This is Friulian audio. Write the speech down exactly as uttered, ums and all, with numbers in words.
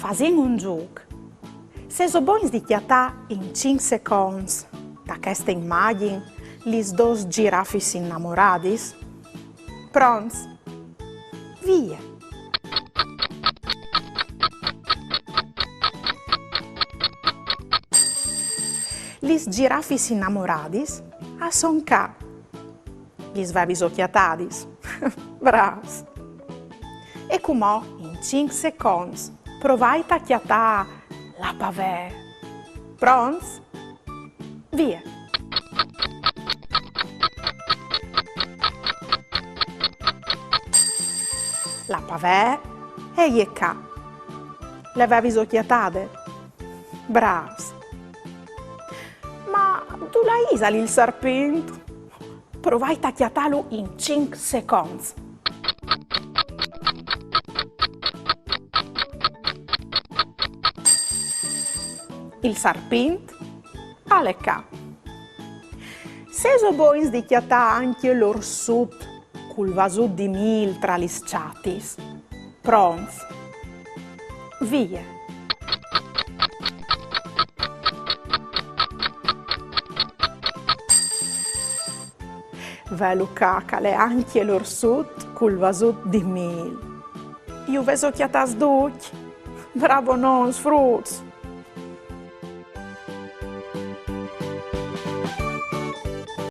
Fasìn un zûc. Sêso bogns di cjatâ in cinc seconts ta cheste imagjin lis dôs zirafis inamoradis? Pronts? Vie! Lis zirafis inamoradis a son ca. Lis vêso cjatadis? Brâfs! E cumò, in cinc seconts, provait a cjatâ la pavee. Pronts? Vie! La pavee e je ca. Le vêso cjatade? Brâfs! Ma dulà isal il sarpint? Provait a cjatâlu in cinc seconts. Il sarpint al è ca. Sêso bogns di cjatâ ancje l'orsut cul vasut di mîl tra lis çatis? Pronts? Vie! Velu ca, che al è ancje l'orsut cul vasut di mîl. Ju vêso cjatâts ducj? Bravonons, fruts!